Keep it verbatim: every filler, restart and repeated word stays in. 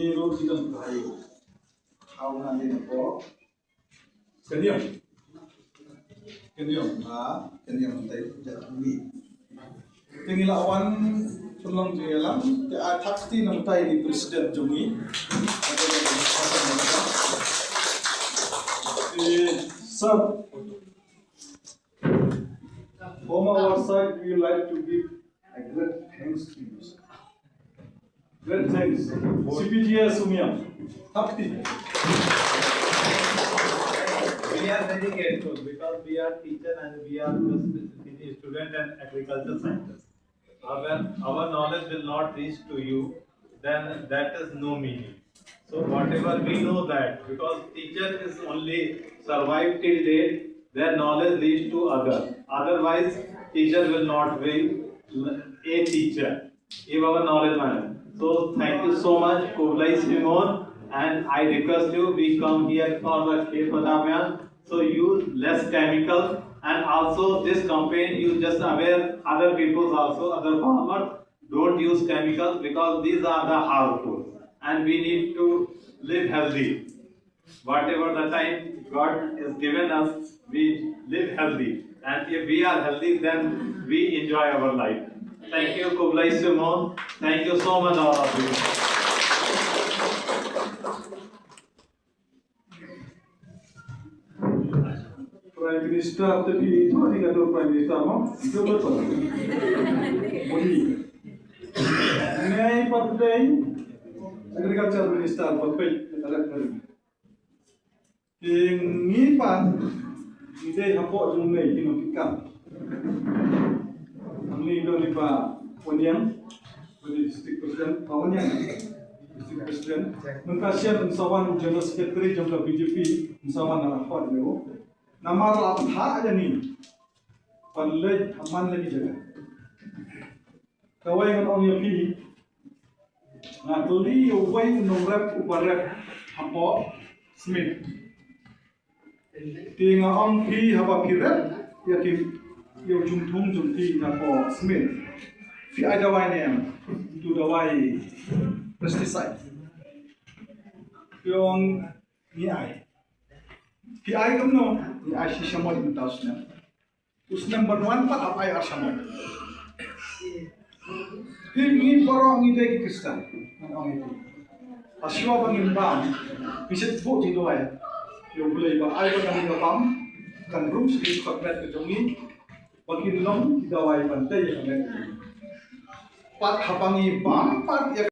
Ni ruh ki dang kai. Hau na ni ko. Kaniam. Kaniam ha, kaniam tai jat ni. Te ngi la wan pynlong jingïalang, te a thak kti nangtai ni president jong ngi. Eh, sir, from our side, we would like to give a great thanks to you, sir. Great thanks. C P G S Umiam. Thak kti. We are very grateful because we are teacher and we are just student and agriculture scientist. Our, our knowledge will not reach to you, then that is no meaning. So whatever we know that, because teacher is only survive till date, their knowledge reach to other. Otherwise, teacher will not be a teacher. If our knowledge matters. So thank you so much, Kublai Simon, and I request you, we come here for the Khet Bachao Abhiyan, so use less chemical, and also this campaign, you just aware other peoples also, other farmers, don't use chemicals because these are the harmful, and we need to live healthy. Whatever the time God has given us, we live healthy. And if we are healthy, then we enjoy our life. Thank you, Kublai Simon. Thank you so much, all of you. Prime Minister, tapi itu ni kata Prime Minister, mau? Itu betul. Modi. Nai pat dei Agriculture Minister pat peit, kata dia. Te ngi pat ngi dei hapoh jong ngi ki nongkitkam. Hangne don i Bah Wanniang, ba dei District President, Bah Wanniang, District President. Mynta shen un sa wan General Secretary jong ka B J P, un sa wan na la khot leo. Namar la phah ïa ngi ban leit ha man la ki jaka. Kawei ngan ong ïa phi, nga kylli ïa uwei u nongrep uba rep hapoh Smit. Te nga ong phi, haba phi rep ïa ki, ïa u jingthung jong phi napoh Smit, phi ai dawai ne em? Tu dawai pesticide. Phi ong ngi ai. Phi ai kumno? Ngi ai shi shamoit mynta u snem. U snem ban wan pat hap ai ar shamoit. Phi, ngi baroh ngi dei ki Khristan, ngan ong ïa phi. Hashwa ba ngin bam, phi shet buh jingduwai ïa U Blei ba ai ba ngi ka bam kan rung sha ki khot met ka jong ngi, ba kin long ki dawai ban tei ïa ka met. Pat haba ngi bam pat ïa